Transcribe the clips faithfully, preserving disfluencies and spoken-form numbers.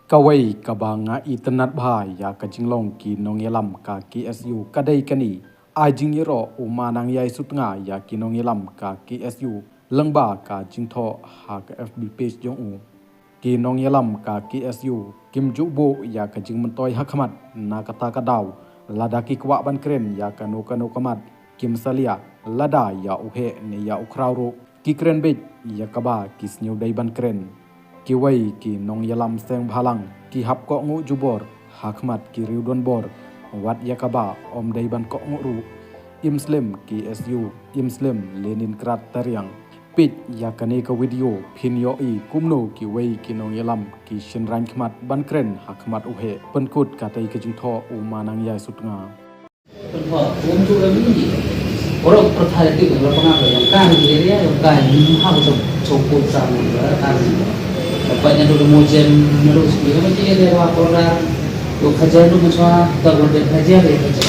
Kawei kaba nga itynnad bha ïa ka jinglong ki nongïalam ka K S U ka dei kane. Ai jingïaroh u Ma Nang Ïai Sutnga ïa ki nongïalam ka K S U lyngba ka jingthoh ha ka F B page jong u. Ki nongïalam ka K S U kim ju buh ïa ka jingmyntoi ha khmat na kata ka daw, lada ki kwah ban kren ïa kano kano ka mat, kim salia lada ïa u heh ne ïa u khraw ruh. Ki kren beit ïa kaba ki sngew dei ban kren. Kiwei ki nongïalam seng bhalang ki hap kohnguh jubor ha khmat ki riew donbor, wat ïa kaba ym dei ban kohnguh ruh. Im slem K S U, im slem Leningrad tariang. Peit ïa kane ka video phin ïohi kumno kiwei ki nongïalam ki shynrain khmat ban kren ha khmat u heh, pynkut katei ka jingthoh u Ma Nang Ïai Sutnga. Pynphoh, um tu lem ni. Orang perthai ti, orang pengap, yang kan di area, yang kan ni, ha, so, so, pun sama, kan. Dapat yang dulu mojen, dulu sepi, orang ti area, orang orang, tu kerja tu macam, tak boleh kerja, dia kerja.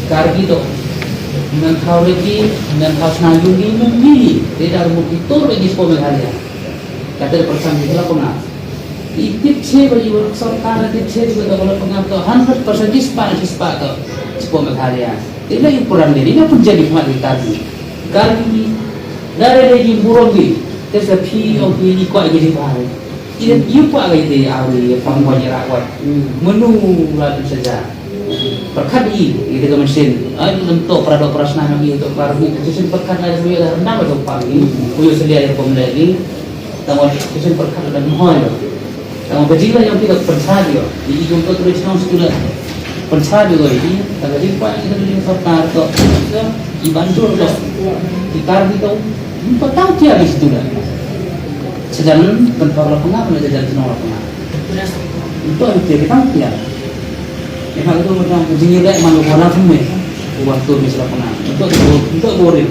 Karbi tu, dengan kau lagi, dengan kau senang ni, ni, ni, dia dah mesti tur lagi sepuluh hari. Kata dia perasaan dia lah pengap. Itip che ba ïa sorkar, itip che ba ka la pangap to hundred percent, chispah chispah to sbun Meghalaya. Te la ïa pran de, ïa pynjah ïa khmat ïa Karbi. Karbi ni, da re de ïa burom de. Te sa phi ong phi ïa kwah ïa ka jingpynhar. Ïa ïa kwah ïa te aw ïa pang kwah ïa rak kwah. Menu la tu saja. Pyrkhat ïa ïa ka mynsiem. Ai lam to para dok para snam ïa to Karbi. Ka mynsiem pyrkhat la ïa ka rendam to pang ïa. Ku ïa sedia ïa pom le ïa. Tangba ka sien pyrkhat da mohoi lo. Tangba ka jingla ïong ki da pynshai ïa. Ïa ki jong ka tu chnong sku da pynshai ïa ïa. Tangba jing kwah ïa ka jong sorkar to. Ïa ban jur to. Ïa kar ki to. Ym pat tang tiar ïa situ da. Sajan pynthor la pynngap, sajan chnong la pynngap. Ym pat ïa ki tang tiar. Ïa ka tu macam ka jingïaleh man ka wala pynme. Waktu ni sila pynngap. Ym pat ym pat boring.